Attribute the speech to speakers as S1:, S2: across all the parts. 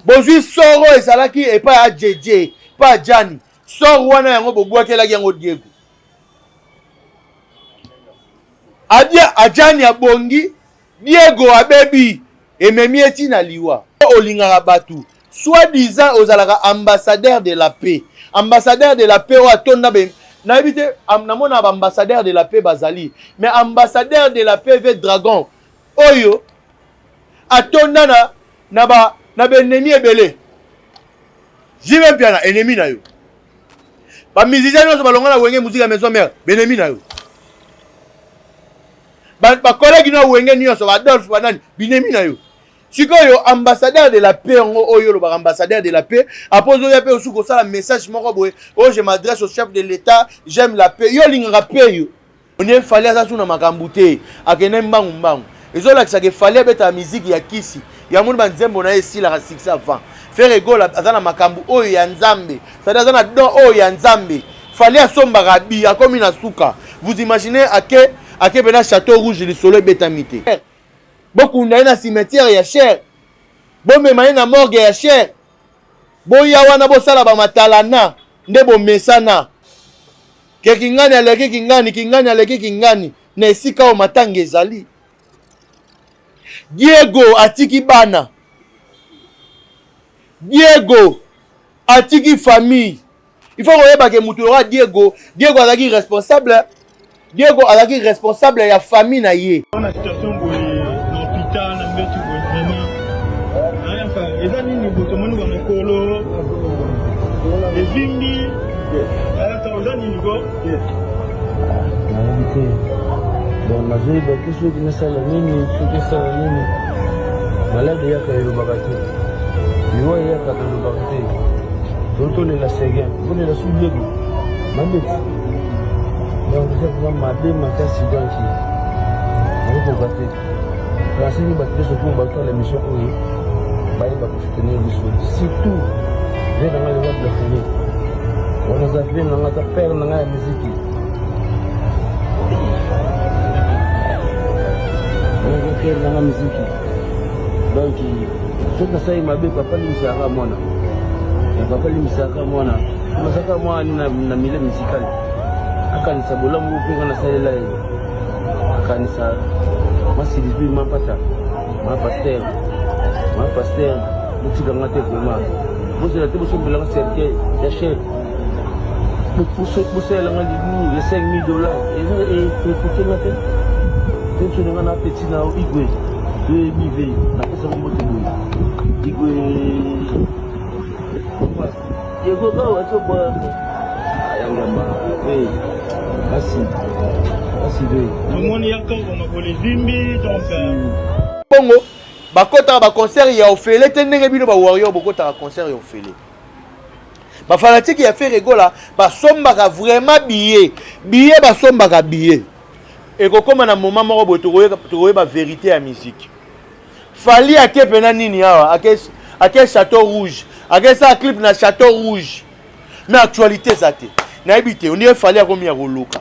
S1: Bozwi soro ezalaki epai ya jeje epai ya Jani, soro wana yango bobwakelaki yango Diego. Adia Ajani abongi, Diego abebi, ememi ye ti na liwa. Olingaka bato soit disant ozalaka ambassadeur de la paix, ambassadeur de la paix oyo atonda be nayebi te, namonaka ba ambassadeur de la paix bazali, mais ambassadeur de la paix ve dragon oyo atonda na na ba na ba ennemi ebele. JB Mpiana ennemi na yo, ba musiciens nyonso balonga na Wenge Musica ya Maison Mère benemi na yo, ba ba collègue na Wenge nyonso ba Adolphe banani binemi na yo. Sikoyo ambassadeur de la paix yango oyo olobaka ambassadeur de la paix, apo ozoya mpe osuki kosala message moko boye oyo je m'adresse au chef de l'État, j'aime la paix. Yo olingaka paix yo onye Fally aza suna makambo te, akende mbangu mbangu. Ezolakisa ke Fally abetaka miziki ya kisi yango ni banzembo na ye esilaka succès avant. Ferre Gola aza na makambo oyo ya Nzambe, c'est-à-dire aza na don oyo ya Nzambe. Fally asombaka bi akomi na suka. Vous imaginez ake ake pena Château Rouge lisolo ebetami te. Bokunda ye na cimetière ya cher, bomema ye na morgue ya cher, boya wana bosala bamatalana nde bomesana ke kingani aleki kingani, kingani aleki kingani na esika oyo matanga ezali. Diego atiki bana, Diego atiki famille. Il faut koyeba ke moto lokola Diego, Diego azalaki responsable, Diego azalaki responsable ya famille na ye.
S2: Na situation boye na hôpital na mbetu boye vraiment enfin eza nini boye tomoni ba mokolo evimbi alata oza nini ko
S3: nayebi te donc nazoyeba te soki nasala nini soki esala nini malade eyaka elobaka te liwa eyaka elobaka te totolela seguin tolela sudiego mabeti donc eza vraiment mabe makasi donc nakokoka te nasengi bato nyonso mpo batala émission oyo bayeba kosoutenir biso surtout vie na ngai le roi de la forêt wana aza vie na ngai aza père na ngai ya miziki wana aza père na ngai miziki donc soki nasali mabe papa limbisaka mwana papa limbisaka mwana nazaka mwana na milieu musical akanisa bolamu mpe nga nasalela ye akanisa masilizwi mampata ma pasteur ma pasteur botika nga te vraiment bozela te bosombelanga cercueil ya cher bosalela nga libulu ya 5000 dollars eza efute nga te te nga na petit na igwe toyebi ve napesaka mbote boye igwe
S1: Bongo bakotaka ba concert ya ofele te ndenge bino ba warrior bokotaka concert ya ofele. Ba fanatique ya Ferre Gola basombaka vraiment billet, billet basombaka billet. Ekokoma na moment moko boye tokoyeba verite ya musique. Fally ake pena nini awa ake ake Chateau Rouge ake sa clip na Chateau Rouge mais actualité eza te nayebi te ondire Fally akomi ya koluka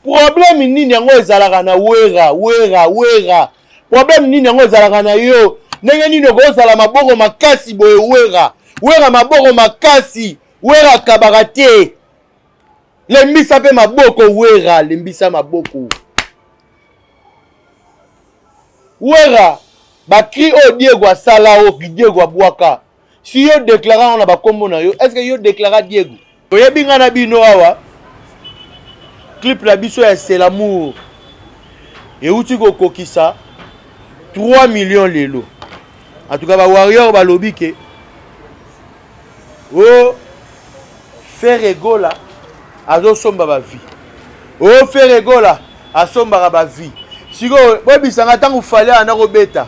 S1: problème nini yango ezalaka na Wera Wera Wera problème nini yango ezalaka na yo ndenge nini okozala maboko makasi boye Wera Wera maboko makasi Wera akabaka te lembisa mpe maboko Wera lembisa maboko Werra ba cri oyo Diego asala oyo Diego abwaka si yo declara yango na ba kombo na yo est ce que yo declara Diego? Oyebi nga na bino awa clip na biso ya c'est l'amour euti kokokisa 3 millions lelo. En tout cas ba warrior balobi ke oh Ferre Gola azosomba ba vie. Oh Ferre Gola asombaka ba vie. Sikoyo boyebisa nga ntango Fally anda kobeta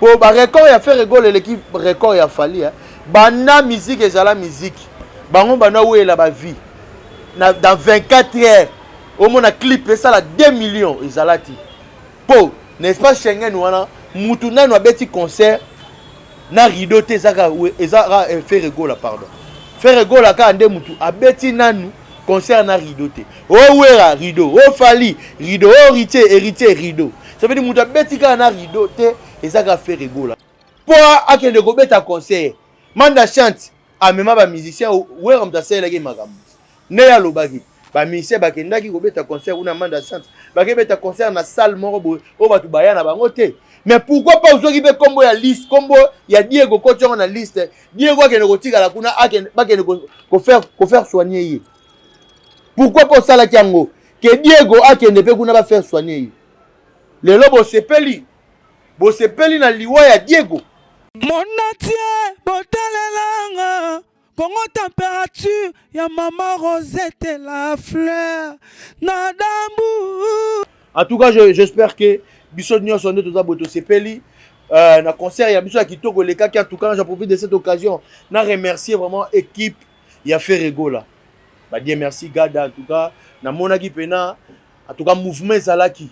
S1: po ba record ya Ferre Gola eleki record ya Fally hein. Banda musique ezala musique bango banda wela ba vie na dans 24 heures omona clip esala 2 millions ezala ti po n'est-ce pas Schengen wana mutu nanu abeti concert na rideau te eza kaka eza kaka eh, Ferre Gola pardon Ferre Gola kaka nde mutu abeti nanu concert na rideau te o oh, Wera rideau o oh, Fally rideau o oh, Héritier Héritier rideau ça veut dire mutu abeti kaka na rideau te. Eza kaka Ferre Gola mpo akende kobeta concert. Manda Chante amema bamusicien, Wera moto asalelaki makambo nde ye alobaki. Bamusicien bakendaki kobeta concert kuna, Manda Chante bakebeta concert na salle moko boye oyo bato baya na bango te. Mais pourquoi pas ozwaki mpe nkombo ya liste, nkombo ya Diego, koti yango na liste, Diego akende kotikala kuna, bakende kofaire soigner ye? Pourquoi pas osalaki yango ke Diego akende mpe kuna, bafaire soigner ye? Lelo bosepeli, bosepeli na liwa ya Diego.
S4: Monatie botalelanga Kongo température ya mama Rosette la fleur na dambu.
S1: En tout cas, j'espère que biso nyonso nde toza boye tosepeli na concert ya biso ya kitoko elekaki. En tout cas, j'en profite de cette occasion na remercier vraiment équipe ya Ferre Gola, badie merci Gada. En tout cas, namonaki mpena, en tout cas, mouvement ezalaki,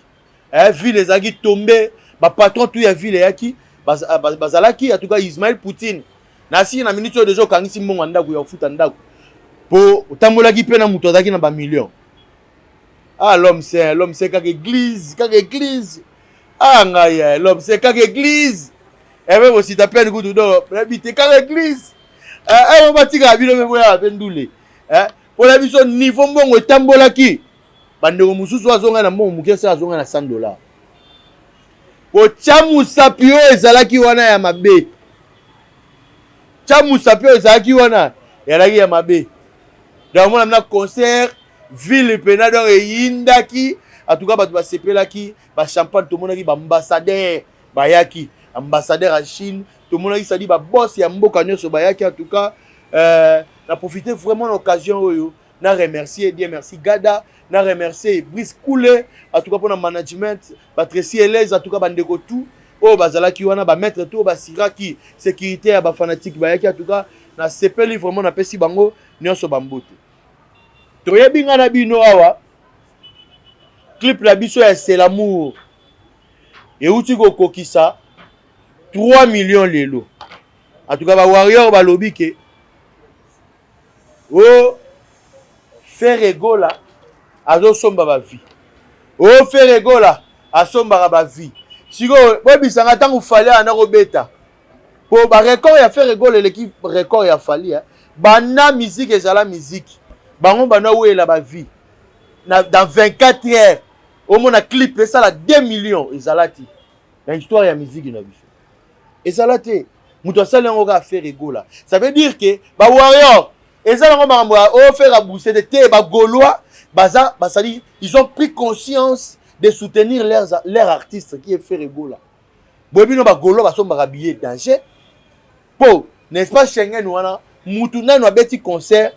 S1: ville ezalaki tombe, bapatron tout ya ville eyaki, bazalaki. En tout cas, Ismaël Poutine, nasi na minute oyo deja okangisi mbongo ya ndako ya kofuta ndako mpo otambolaki mpe na moto azalaki na bamillion. Ah, l'homme c'est, l'homme c'est kaka église, kaka église. Ah ngai, l'homme c'est kaka église. Ebe bosita pene kutu do nayebi te, kaka église. Eh, batikaka bino mpe boyaka mpe ndule mpona biso niveau mbongo etambolaki. Bandeko mosusu azonga na mbongo moke, se azonga na 100 $. Kotya mosapi oyo ezalaki wana ya mabe, tya mosapi oyo ezalaki wana ezalaki ya mabe. Donc omona na concert, ville mpena donc eyindaki. En tout cas, bato basepelaki, bachampagne, tomonaki baambassadeur bayaki, ambassadeur ya Chine tomonaki, sadi baboss ya mboka nyonso bayaki. En tout cas, na profite vraiment na occasion oyo na remercier Dieu merci Gada, na remercier Brice Koule, en tout cas mpona management, Patricie Elez. En tout cas, bandeko tout oyo bazalaki wana, bamaître tout oyo basiraki sécurité ya bafanatique bayaki. En tout cas, nasepeli vraiment, napesi bango nyonso bambote. Toyebi nga na bino awa, clip na biso ya C'est l'amour euti kokokisa 3 millions lelo. En tout cas, bawarrior balobi ke o Ferre Gola azosomba bavues, o Ferre Gola asombaka bavues. Sikoyo boyebisanga, ntango Fally anda kobeta, po barecord ya Ferre Gola eleki record ya Fally. Banda musique ezala musique, bango banda weyela bavues na dans 24 heures, omona clip esala 2 millions, ezala te na histoire ya musique na biso, ezala te. Moto asali yango kaka Ferre Gola. Ça veut dire que bawarrior eza nango makambo ya oyo Ferre abuse te te. Bagaulois baza basali, ils ont pris conscience de soutenir leur artiste qui est Ferre Gola. Boye bino bagaulois basombaka billet danger mpo n'est-ce pas Schengen wana, mutu nanu abeti concert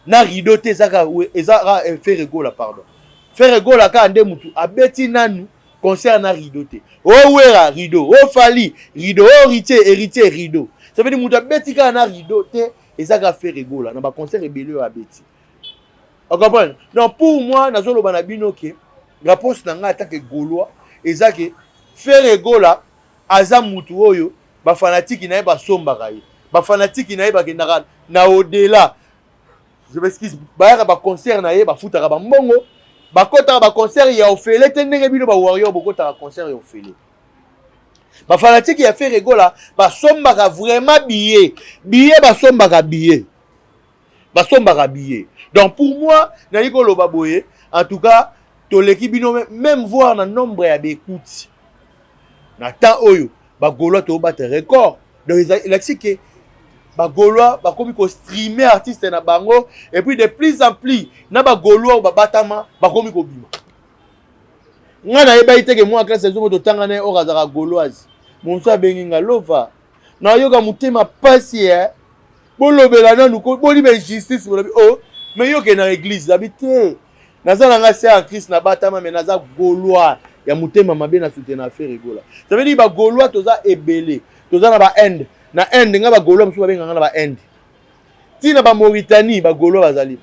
S1: na rideau te, ezaka eza Ferre Gola. Pardon, Ferre Gola kaka nde mutu abeti nanu concert na rideau te. O Wera rideau, o Fally rideau, o Héritier, Héritier rideau. Ça veut dire mutu abeti kaka na rideau te, eza kaka Ferre Gola na baconcert ebele oyo abeti. Ocomprendre? Donc pour moi, nazoloba na bino ke réponse na ngai en tant que Gaulois eza ke Ferre Gola aza mutu oyo bafanatiki na ye basombaka ye, bafanatiki na ye bakendaka na au-delà, je m'excuse, bayaka baconcert na ye, bafutaka bambongo, bakɔtaka baconcert ya ofele te ndenge bino bawarrior bokɔtaka concert ya ofele. Bafanatiki ya Ferre Gola basombaka vraiment billet, billet basombaka billet, basombaka billet. Donc pour moi, nayi koloba boye, en tout cas toleki bino même voir na nombre ya baécoute na temps oyo. Bagaulois tobata record. Donc elakisi ke bagaulois bakomi kostreamer artiste na bango, et puis de plus en plus na bagaulois oyo babatama bakomi kobima. Ngai nayebaki te ke mwa classe ezomo totanga na ye oyo azalaka Gauloise. Mosusu abengi nga lova, nayoka motema pasi e bolobela nanu boliba injustice. Bolobi o oh, mais yo okende na église abi te, naza na nga sœur en Christ, nabatama, mais naza Gaulois ya motema mabe, na soutenir Ferre Gola. Ça veut dire bagaulois toza ebele, toza na bainde, na Inde nga bagaulois mosusu babenganga na bainde, ntina bamauritanie bagaulois bazali,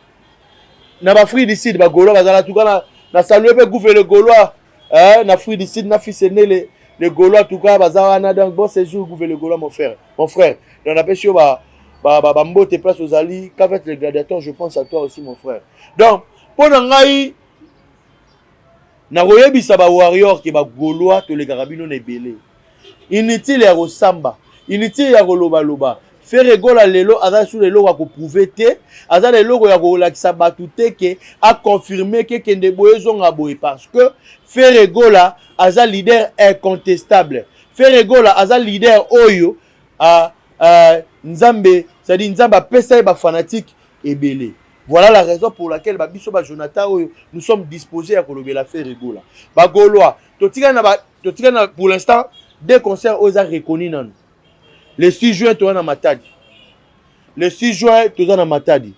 S1: na baafrique du Sud bagaulois bazala. Tuka na salue mpe Gouve le Gaulois, na Afrique du Sud, na fils aîné le Gaulois. En tout cas baza wana. Donc bon séjour, Gouve le Gaulois, mon frère, mon frère. Donc napesi yo bambote place ozali. Kavet le Gladiateur, je pense à toi aussi, mon frère. Donc mpo na ngai, nakoyebisa bawarrior ke bagaulois tolekaka bino na ebele. Inutile ya kosamba, inutile ya kolobaloba. Ferre Gola lelo aza sur eloko ya koprouve te, aza na eloko ya kolakisa bato te ke aconfirme ke kende boye ezonga boye, parce que Ferre Gola aza leader incontestable. Ferre Gola aza leader oyo a, a, Nzambe, c'est-à-dire Nzambe apesa ye ba fanatique ebele. Voilà la raison pour laquelle ba biso ba Jonathan oyo nous sommes disposés ya kolobela Ferre Gola. Ba Gaulois, totikali na ba totikali na pour l'instant deux concerts oyo eza reconnu nanu. Le 6 juin toza na Matadi. Le 6 juin toza na Matadi.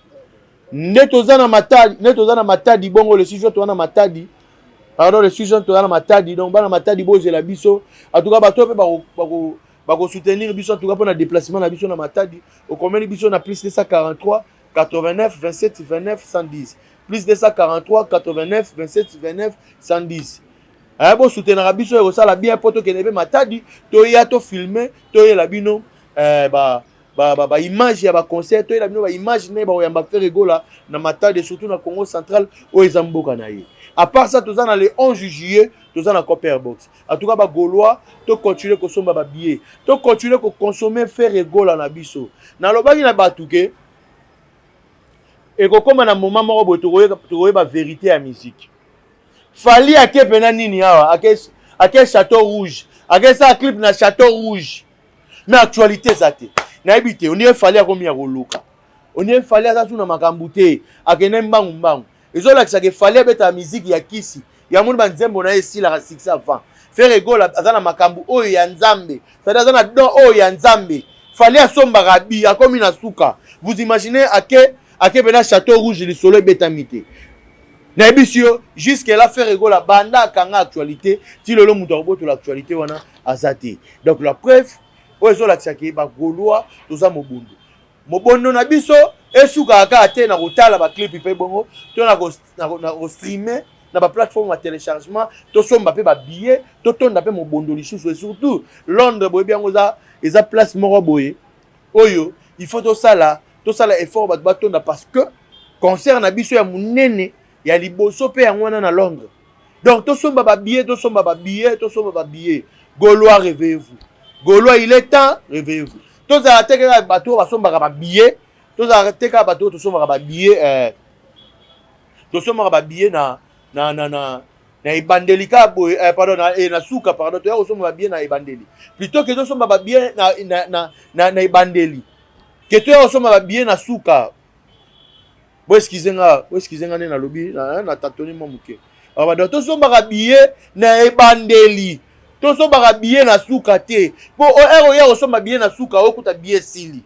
S1: Nde toza na Matadi, nde toza na Matadi bongo le 6 juin toza na Matadi. Pardon, le 6 juin toza na Matadi. Donc bana Matadi bozela biso. En tout cas bato pe bako bako bako soutenir biso en tout cas pona déplacement na biso na Matadi. Okomeli biso na plus 243 89 27 29 110. Plus 243 89 27 29 110. Eh, bosoutenaka biso ekosala bien mpo tokende mpe Matadi, toya tofilme, toyela bino eh, ba ba ba, ba image ya ba concert, toyela bino ba image ndenge bakoyamba Ferre Gola na Matadi, surtout na Congo central oyo eza mboka na ye. À part ça, toza na le 11 juillet, toza na Copper Box. En tout cas ba Gaulois, to continuer kosomba ba billets, to continuer ko consommer Ferre Gola na biso. Nalobaki na bato ke ekokoma na moment moko boye tokoyeba vérité ya musique. Fally ake pena nini awa, ake ake Château Rouge, ake sa clip na Château Rouge, mais actualité eza te. Nayebi te, ondire Fally akomi ya koluka, ondire Fally aza tuna makambo te, akende mbangu mbangu. Ezolakisa ke Fally abetaka musique ya kisi, yango banzembo na ye esilaka succès avant. Ferre Gola aza na makambo oyo ya Nzambe, c'est-à-dire aza na don oyo ya Nzambe. Fally asombaka bi akomi na suka. Vous imaginez, ake ake pena Château Rouge, lisolo ebetami te. Nayebisi yo, jusque là Ferre Gola banda akanga actualité ti lelo, moto akobotola actualité wana aza te. Donc la preuve oyo ezolakisaka Bagaulois toza mobondo, mobondo na biso esukaka kaka te na kotala baclip mpe bongo to na kostreamer na baplateforme ya téléchargement. Tosomba mpe babillet, totonda mpe mobondo lisusu. Et surtout Londres, boyebi yango, eza place moko boye oyo il faut tosala effort bato batonda, parce que concert na biso ya monene ya liboso mpe yango wana na Londres. Donc tosomba babillet, tosomba babillet, tosomba babillet. Gaulois, réveillez-vous. Gaulois, il est temps, réveillez-vous. Tozala te kaka bato oyo basombaka babillet, tozala te kaka bato oyo tosombaka babillet, tosombaka babillet na ebandeli kaka boye, pardon, na suka, pardon. Toya kosomba babillet na ebandeli plutôt ke tosomba babillet na ebandeli ke toya kosomba babillet na suka. Bo excuse nga, bo excuse nga nde nalobi na tatoni mwa moke. Donc tosombaka billet na ebandeli, tosombaka billet na suka te, mpo ere oya kosomba billet na suka, okuta billet esili,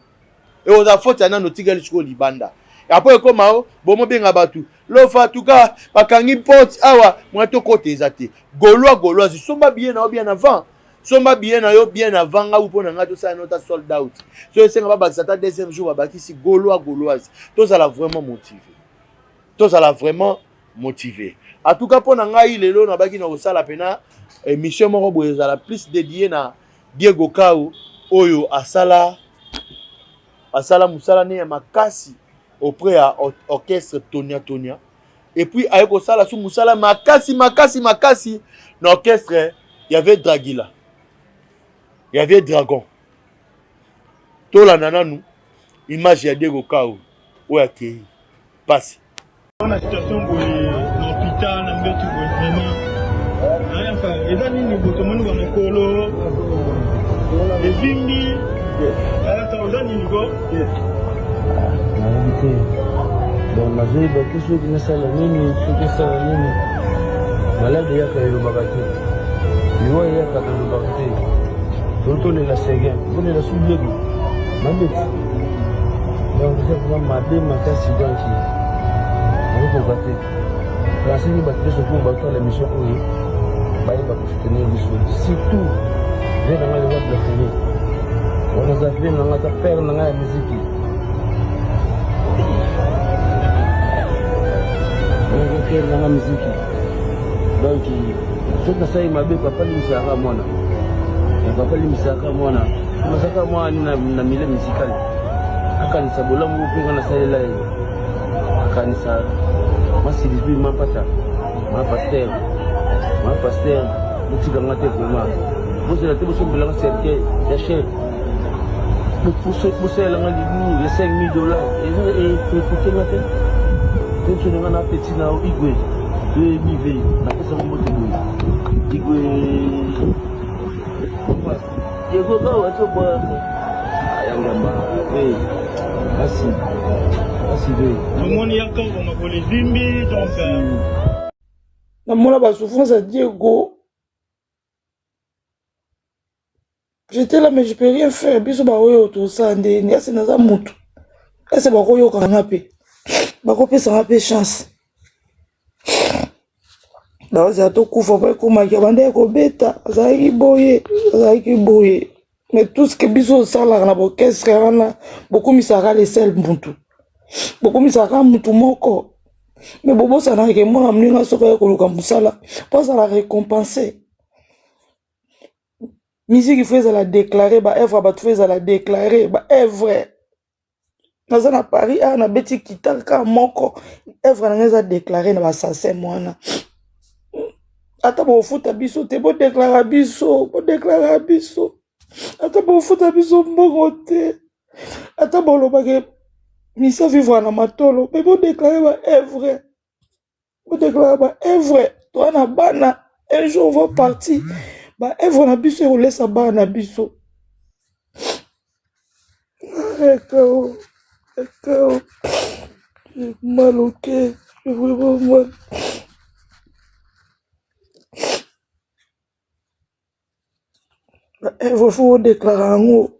S1: ekozala faute ya nano otikali sikoyo libanda. Apo ekóma o bomobenga bato lofa tuka bakangi porte awa, mwa tokota eza te. Gaulois, Gauloise, somba billet na yo bien avant, somba billet na yo bien avant. Ngai mpo na ngai, tosala nota sold out. So esenga babakisa ata deuxième jour, babakisi. Gaulois, Gauloise, tozala vraiment motivé, tozala vraiment motivé. En tout cas mpo na ngai, lelo nabaki na kosala mpena émission moko boye ezala plus dédié na Diego Kao oyo asala mosala ne ya makasi auprès ya orchestre Tonia Tonia, et puis aye kosala su mosala makasi makasi makasi na orchestre ya Dragila, ya Dragon. Tolanda nanu image ya Diego Kao oyo akei pasi.
S2: Na situation boye na hôpital, na mbetu boye, vraiment enfin eza nini boye? Tomoni bamokolo evimbi. Oza nini ko?
S3: Nayebi te. Bon, nazoyeba te soki nasala nini, soki esala nini. Malade eyaka elobaka te, liwa eyaka elobaka te. Totolela seguin, tolela su Diego mabeti. Donc eza vraiment mabe makasi. Donc nakokoka te. Nasengi bato nyonso mpo batala émission oyo bayeba kosoutenir biso, surtout vieux na ngai, le roi de la forêt. Wana aza vieux na ngai, aza père na ngai ya miziki. Wana aza père na ngai miziki. Donc soki nasali mabe, papa limbisaka mwana, papa limbisaka mwana, nazaka mwana na milieu musical. Akanisa bolamu mpe nga nasalela ye, akanisa Masilisbi Mampata, ma pasteur, ma pasteur, botika nga te vraiment. Bozela te bosombelanga cercueil ya cher. Bosalelanga libulu ya 5000 dollars. Eza ekote nga te. Te nga na petit na Igwe. Toyebi ve napesa ngo mbote boye. Igwe. Diego Kawa azobwaka. Ayangamba ve. Kasi. Kasi ve.
S2: Tomoni yaka makolo evimbi donc.
S4: Namona ba souffrance ya Diego. J'étais là mais je peux rien faire. Biso ba oyo tosala nde nini ese naza mutu. Ese bakoyoka nga mpe. Bakopesa nga mpe chance. Bazala tokufa po ekomaki abandaki kobeta azalaki boye azalaki boye mais tout ce que biso osalaka na bokestre wana bokomisaka le sel mutu bokomisaka mutu moko me bobosanaka ke mwana moninga soki aye koluka mosala mpo azala récompense musique fo ezala déclare ba œuvre ya bato fo ezala déclare ba œuvre naza na paris awa nabeti guitare kaka moko œuvre na ngai eza déclare na basasem wana ata bofuta biso te bodeklara biso bodeklara biso ata bofuta biso mbongo te ata bolobake misa vivre na matolo me bodeklare ba œuvre bodeklare ba œuvre toa na bana un jour on va partir ba œuvre na biso ekolesa bana na biso Ekao, ekao, j'ai mal au cœur, j'ai vraiment mal. Ba œuvre fo bodeklare yango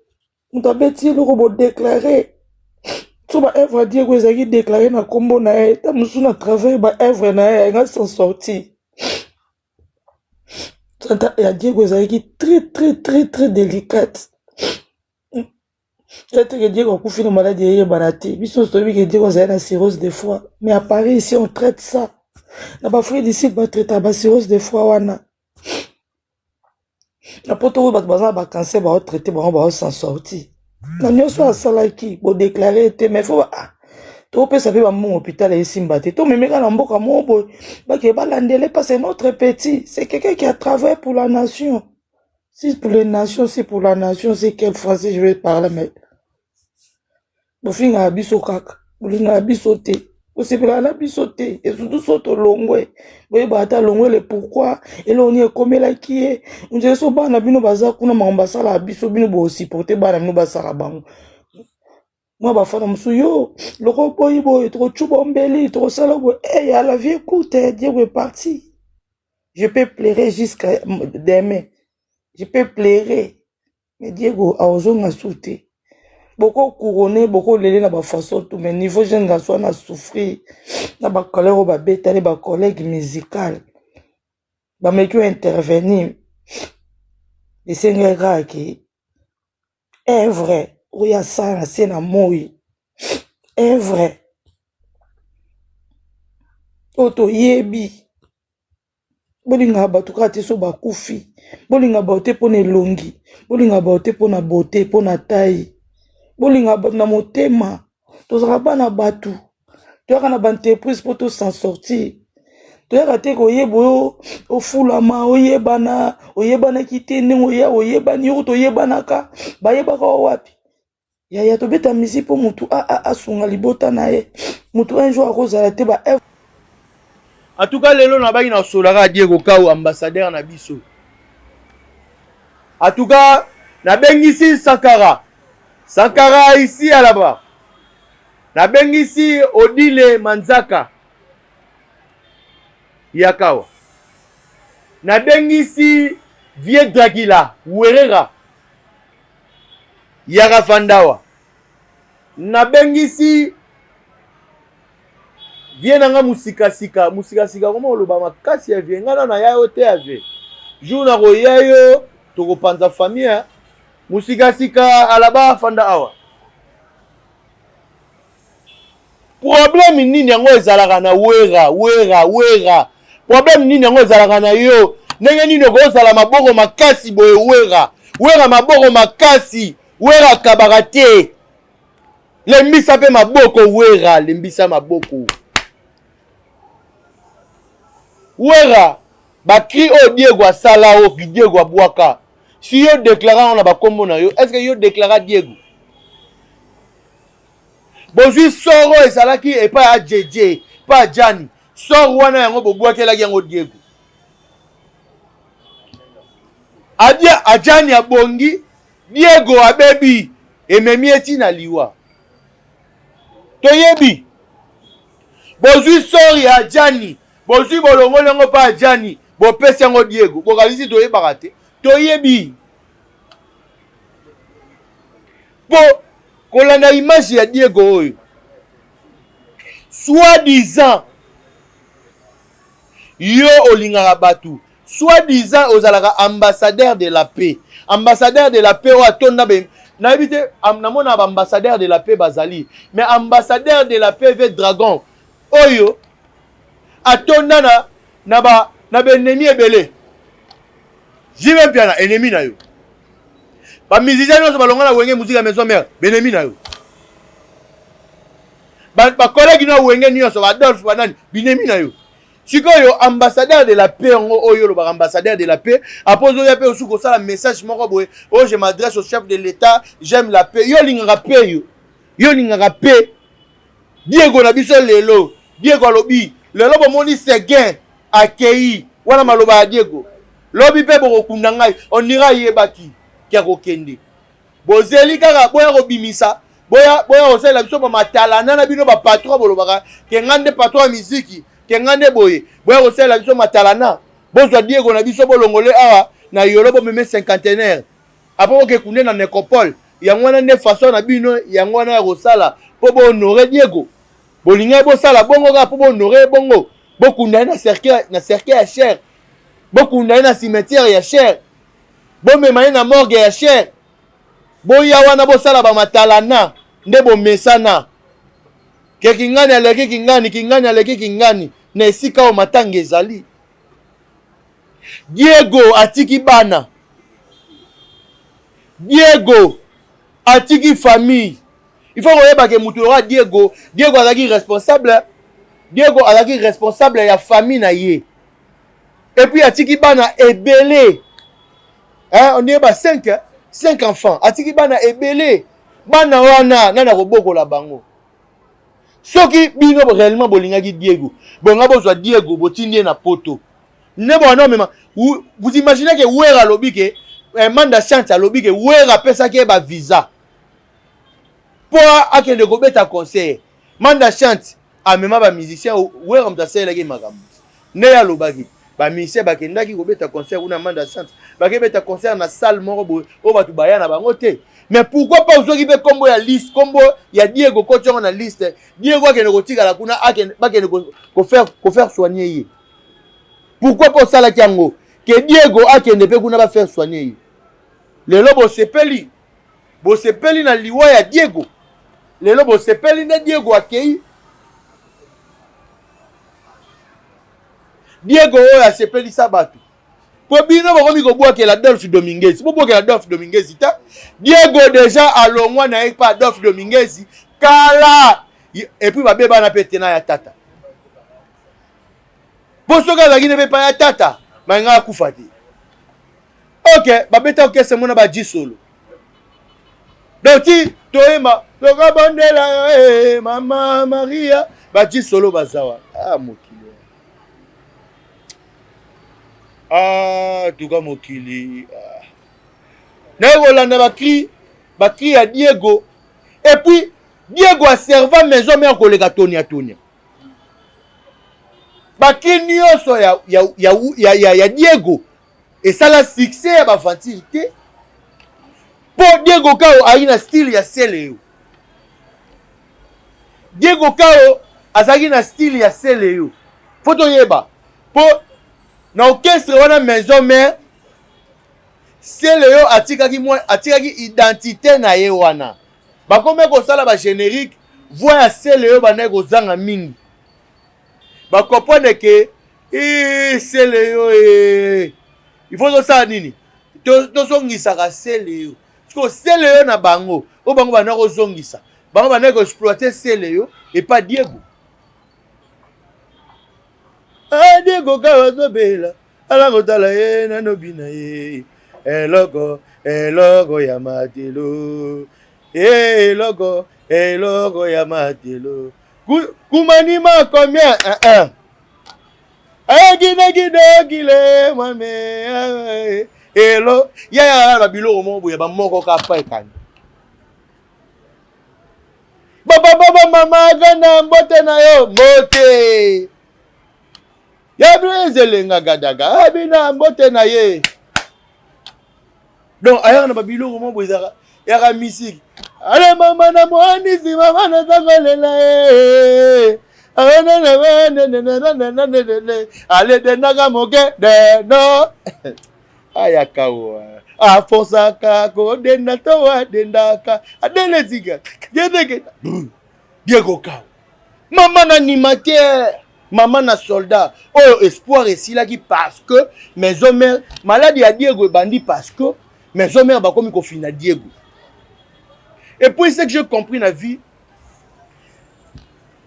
S4: moto abeti eloko bodeklare so ba œuvre ya Diego ezalaki deklare na nkombo na ye ta mosusu na travers ba œuvre na ye ayenga s'en sortir santa ya Diego ezalaki très très très très délicate peut-être que Diego akufi na maladie eyebana te biso nyonso toyebi ke Diego azali na cirrhose de foie mais à Paris ici on traite ça na baafrique du Sud batraitaka ba cirrhose de foie wana na poto oyo bato baza na bacancer baotraite bango bao s'en sortir na nyonso asalaki bodeklare te mais fo ah, topesa mpe bambongo hôpital esimba te tomemeka na mboka moko boye bake balandele parce que notre petit c'est quelqu'un qui a travaillé pour la nation si pour les nations si pour la nation c'est quel français je vais parler mais bofingaka biso kaka bolingaka biso te bosepelaka na biso te esutu so tolongwe boyeba ata longwe le pourquoi eloko nini ekomelaki ye ondire so bana bino baza kuna makambo basalaka biso bino bosupporte bana bino basala bango mwa bafana mosusu yo loko boyi boye tokocuba ombeli tokosala boye hey, eh, la vie est courte Diego est parti je peux pleurer jusqu'à demain je peux pleurer mais Diego akozonga su te boko couronne boko lele na ba façon tout mais niveau jeune garçon wana souffrir na ba collègue oyo babetani ba collègue musical bameki intervenir esengeli kaka ke œuvre oyo asala na se na moi œuvre oyo toyebi bolingaka bato kaka te so bakufi bolingaka bato te mpo na elongi bolingaka bato te mpo na bote mpo na tai bolingaka bato na motema tozalaka bana bato toyaka na baentreprise mpo to s'en sortir toyaka te koyeba oyo ofulama oyebana oyebanaki te ndenge oya oyebani yoko toyebanaka bayebaka o wapi yaya tobeta misi mpo motu asunga libota na ye motu un jour akozala te ba
S1: En tout cas lelo nabaki na solaka Diego Kau ambassadeur na biso. En tout cas nabengisi Sankara. Sankara ici à là-bas. Nabengisi Odile Manzaka. Yakawa. Nabengisi Vieux Dragila Werera. Yaka fandawa. Nabengisi vie na nga musikasika musikasika koma oloba makasi ya vie nga na naya yo te ya vie jour nakoya yo tokopanza famille musikasika alaba afanda awa problème nini yango ezalaka na wera wera wera problème nini yango ezalaka na yo ndenge nini okozala maboko makasi boye wera wera maboko makasi wera akabaka te lembisa mpe maboko wera lembisa maboko wera bakri oyo diego asala oyo diego abwaka Si yo déclara yango na bakombo na yo, est ce que yo déclara Diego? Bozwi soro ezalaki epai ya jeje epai ya Jani, soro wana yango bobwakelaki yango Diego. Adia Ajani abongi, Diego abebi, ememi ye ti na liwa. Toyebi bozwi sori ya Ajani, bozwi bolongoli yango mpa Ajani, bopesi yango Diego. Bokanisi toyebaka te? Toyebi. Mpo kolanda image ya Diego oyo soit disant yo olingaka bato, soit disant ozalaka ambassadeur de la paix, ambassadeur de la paix oyo atonda be nayebi te. Namona baambassadeur de la paix bazali, mais ambassadeur de la paix ve dragon oyo atonda na baennemi ebele. JB Mpiana ennemi na yo, bamusicien nyonso balonga na Wenge Musica Maison Mère benemi na yo, bacollègue no Wenge nyonso, baadolphe, banani, binemi na yo. Sikoyo ambassadeur de la paix yango oyo olobaka ambassadeur de la paix, après ozoya mpe osuki kosala message moko boye oyo: je m'adresse au chef de l'État, j'aime la paix. Yo olingaka paix, yo olingaka paix. Diego na biso lelo, Diego alobi lelo bomoni Seguin akei wana, maloba ya Diego: lobi mpe bokokunda ngai. Onira ayebaki ke akokende. Bozeli kaka boya kobimisa, boya boya kosalela biso bamatalana na bino bapatron. Bolobaka ke nga nde patron ya miziki, ke nga nde boye. Boya kosalela biso matalana, bozwa Diego na biso, bolongole awa na Yolo, bomeme Cinquantenaire, après bokekunde na Nécropole. Yango wana nde façon na bino yango wana ya kosala mpo bohonore Diego. Bolingai bosala bongo kaka mpo bohonore bongo, bokunda ye na cercueil ya cher, bokunda ye na cimetière ya cher, bomema ye na morgue ya cher. Boya wana bosala bamatalana nde bomesana ke kingani aleki kingani, kingani aleki kingani na esika oyo matanga ezali. Diego atiki bana, Diego atiki famille. Il faut koyeba ke moto lokola Diego, Diego azalaki responsable, Diego azalaki responsable ya famille na ye. Et puis atiki bana ebele, hein, on dirait ba 5 5 enfants. Atiki bana ebele. Bana wana, nani akobokola bango? Soki bino réellement bolingaki Diego, bonga bozwa Diego, botindi ye na Poto nde bwana omema. Vous imaginez ke Wera alobi ke Manda Chante alobi ke Wera apesaki ye bavisa mpo akende kobeta concert. Manda Chante amema bamusicien, Wera moto asalelaki makambo nde ye alobaki. Bamusicien bakendaki kobeta concert kuna. Manda Chante bakebeta concert na salle moko boye oyo bato baya na bango te. Mais pourquoi pas ozwaki mpe nkombo ya liste, nkombo ya Diego, koti yango na liste, Diego akende kotikala kuna, bakende kofaire soigner ye? Pourquoi pas osalaki yango ke Diego akende mpe kuna, bafaire soigner ye? Lelo bosepeli, bosepeli na liwa ya Diego. Lelo bosepeli nde Diego akei. Diego oyo asepelisa bato, mpo bino bokomi kobwakela Adolphe Dominguez. Bobwakela Adolphe Dominguez ta, Diego déjà alongwa na ye mpa Adolphe Dominguez kala. Et puis babebana mpe te na ya tata, mpo soki azalaki ne mpe pa ya tata, balinga akufa te. Ok, babeta orchestre mona baji solo. Donc ti toyemba tokabondela eh, mama Maria, baji solo baza wana. Ah, mokili, ah, tuka mokili, ah. Naye kolanda bacri, bacri ya Diego. Et puis Diego aserva Maison Mère koleka Tonia Tonia. Bacri nyonso ya Diego esala succès ya bavantire te, mpo Diego Kao ayaki na style ya Celeo. Diego Kao azalaki na style ya Celeo. Fo toyeba, mpo na orchestre wana Maison Mère, Celeo atikaki mwa, atikaki identité na ye wana. Bakomi kosala bagénérique, voix ya Celeo bandaki kozanga mingi. Bacomprendre ke Celeo e, il faut tosala nini? Tozongisaka Celeo. Siko Celeo na bango oyo bango banda kozongisa, bango bandaki koexploite Celeo epa Diego. Ah, Diego Kao azobela, ala kotala ye nanobi na ye. Eloko eloko ya matelo eloko eloko ya matelo kumanima combien eh, eh. Eginegidegile mame elo yaya babiloko moko boye bamoko kapa ekani babababa mama gana mbote na yo mbote ya blaise elenga gadaga abina mbote na ye. Donc ayaka na babiloko moko boye ezaka yaka misiki ale mama na moandisi mama nazakolela ye ale dendaka moke deno ayaka wa afosaka kodenda to adendaka adelezika gedeke Diego Kao mama na animateur, mama na soldat oyo espoir esilaki parce que maison mère maladi ya Diego ebandi parce que maison mère bakomi kofina Diego. Et puis ce que j'ai compris na vie,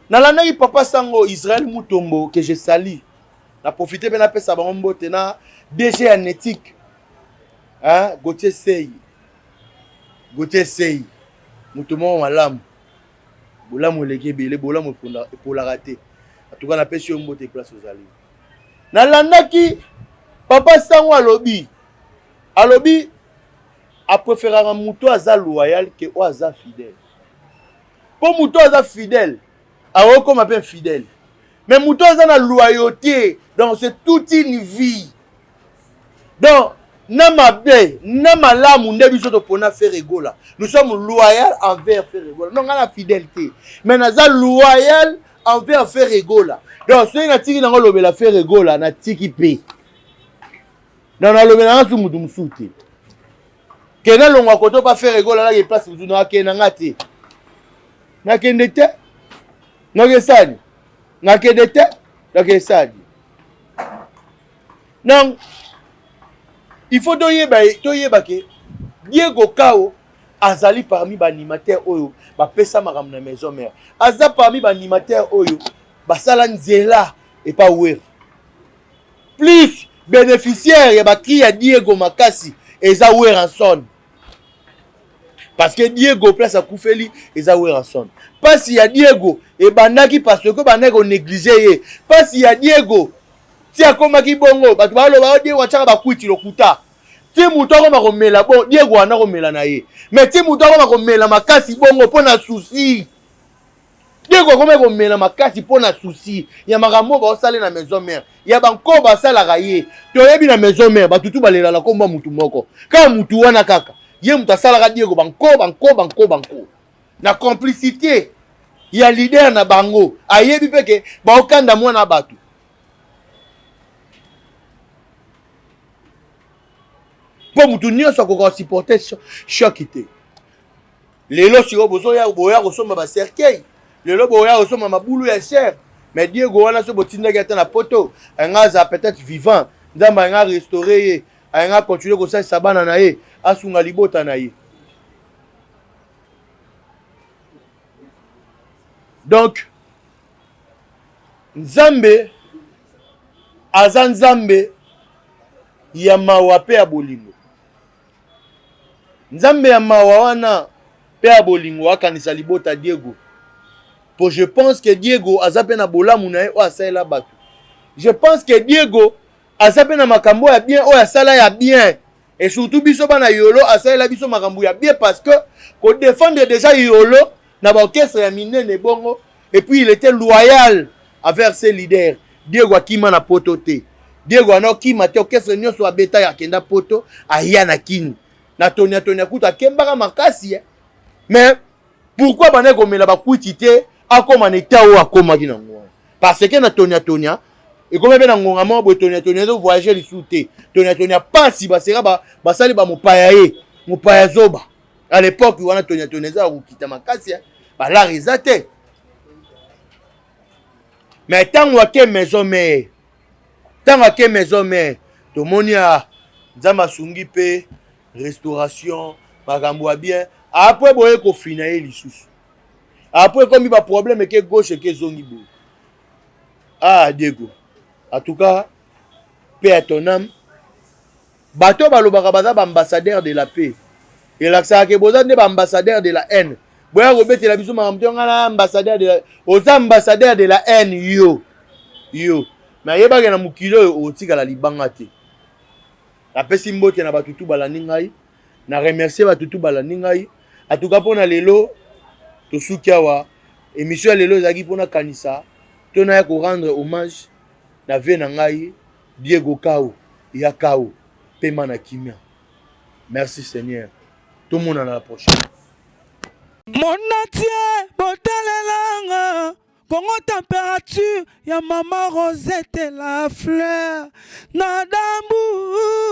S1: nalandaki papa sango Israël Mutombo que je sali na profite mpe napesa bango mbote na DG ya Netic, hein, Gauthier Sey. Gauthier Sey moto moko malamu, bolamu eleki ebele, bolamu epolaka te. En tout cas napesi yo mbote place ozali. Nalandaki papa sango alobi, alobi apréféraka moto aza loyal ke oyo aza fidèle, mpo moto aza fidèle akokoma mpe infidèle, mais moto aza na loyauté, donc c'est toute une vie. Donc na mabe na malamu nde biso topona Ferre Gola, nous sommes loyal envers Ferre Gola. Non, nga na fidèle te, mais naza loyal envers Ferre Gola. Donc soki natiki nango lobela Ferre Gola, natiki mpe donc nalobela nga su mutu mosusu te ke nalongwa koto pa Ferre Gola nake place mosusu, nakende na nga te, nakende te, nakesani, nakende te, nakesani. Donc il faut toyeba, toyeba ke Diego Kao azali parmi baanimateur oyo bapesa makambo na maison mère, aza parmi baanimateur oyo basala nzela epa Wera, plus bénéficiaire ya bakri ya Diego makasi eza Werrason, parce que Diego place akufeli eza Werrason. Pasi ya Diego ebandaki parce que bandaki konéglige ye. Pasi ya Diego ti akomaki bongo, bato baloba o Diego atiaka bakwiti, lokuta. Ti moto akoma komela bon, Diego wana komela na ye, mais ti moto akoma komela makasi bongo mpo na souci, Diego akomaki komela makasi mpo na souci ya makambo oyo baosale na maison mère ya banko basalaka ye. Toyebi na maison mère batutu balelala nkombo ya mutu moko kaka, mutu wana kaka ye moto asalaka Diego banko banko banko banko na complicité ya leader na bango. Ayebi mpe ke baokanda mwana bato mpo mutu nyonso akoka kosupporte choc te. Lelo sikoyo bozoya boya kosomba bacercueil, lelo boya kosomba mabulu ya cher, mais Diego wana so botindaki ata na poto, anga aza peut-être vivant, Nzambe anga restaure ye, anga continue kosalisa bana na ye, asunga libota na ye. Donc Nzambe aza Nzambe ya mawa mpe ya bolingo. Nzambe ya mawa wana mpe ya bolingo akanisa libota Diego, po je pense que Diego aza mpe na bolamu na ye oyo asalela bato. Je pense que Diego aza mpe na makambo ya bien oyo asala ya bien, et surtout biso bana Yolo asalela biso makambo ya bien, parce que kodefendre déjà Yolo na baorchestre ya minene bongo, et puis il était loyal envers ses leaders. Diego akima na poto te, Diego ana okima te, orchestre nyonso abeta akenda poto, aya na kini na tonia tonia kutu akembaka makasi eh. Mais pourquoi bandaki komela bakwiti te akóma na eta oyo akomaki nango wana? Parce que na tonia tonia ekomi mpe na ngonga moko boye, tonia tonia ezo voyage lisusu te, tonia tonia pasi baseka basali bamopaya ye mopaya zoba. À l'époque wana tonia tonia eza ya kokita makasi, balare eza te. Mais ntango ake maison mère, ntango ake maison mère, tomoni a Nzambe asungi mpe restauration, makambo ya bien. Après boye kofina ye lisusu, après ekomi baproblème eke gauche eke ezongi boye. Ah Diego, en tout cas paix à ton âme. Bato oyo balobaka baza ba ambassadeur de la paix, elakisaka ke boza nde ba ambassadeur de la haine. Boya kobetela biso makambo te. Ngai na ambassadeur de la, oza ambassadeur de la haine yo yo. Mais ayebake na mokili oyo otikala libanga te. Napesi mbote na bato tu balandi ngai, na remercier bato tu balandi ngai. Atuka mpona lelo tosuki awa. Émission ya lelo ezalaki mpona kanisa to naya korendre hommage na vie na ngai Diego Kao ya Kao. Pema na kimia. Merci Seigneur, tomonana la prochaine.
S5: Monatie botalelanga Congo température ya mama Rosette la fleur na dambu.